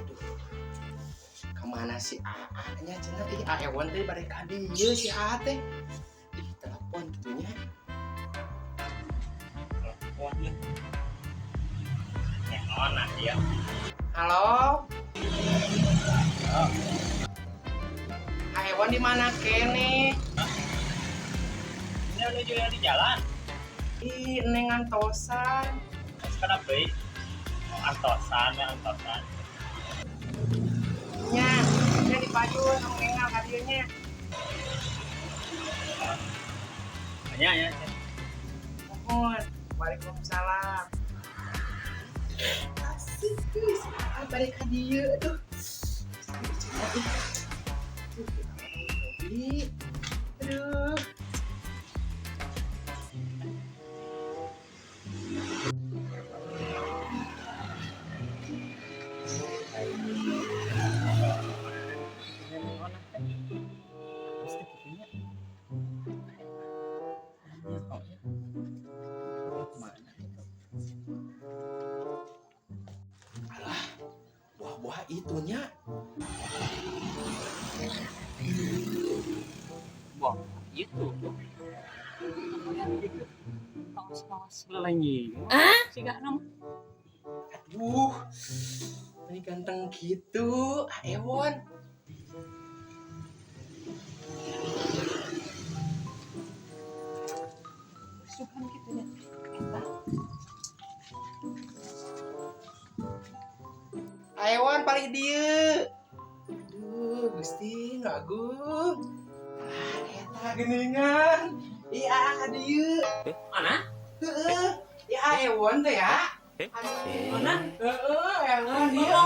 Aduh. Kemana si AA nya cenah? Ih, Aewon teh bade ka dieu si AA teh. Ih, telepon kitu nya. Telepon ya. Yang mana ya? Halo? Aewon di mana kene? Ini udah juga di jalan. Ih, neng antosan. Sekarang beli. Oh, antosan ya, antosan. Nya, nya di payun tong enggal ka dieu nya. Banyak ya. Mohon. Waalaikumsalam. Asik tuh, si AA balik ka dieu aduh. Ih. Aduh. Alah, buah-buah itunya. Wah, itu. Kawas-kawas lelenyi. Sih gak nama. Aduh, ini ganteng gitu, Aewon. Sukan gitu ya. Eta. Aewon paling dieu. Aduh, Gusti, nu agung. Ah, eta geuningan. Ih, aa ka dieu. Mana? Heeh. Ya Aewon teh ya. Mana? Heeh, Aewon dieu.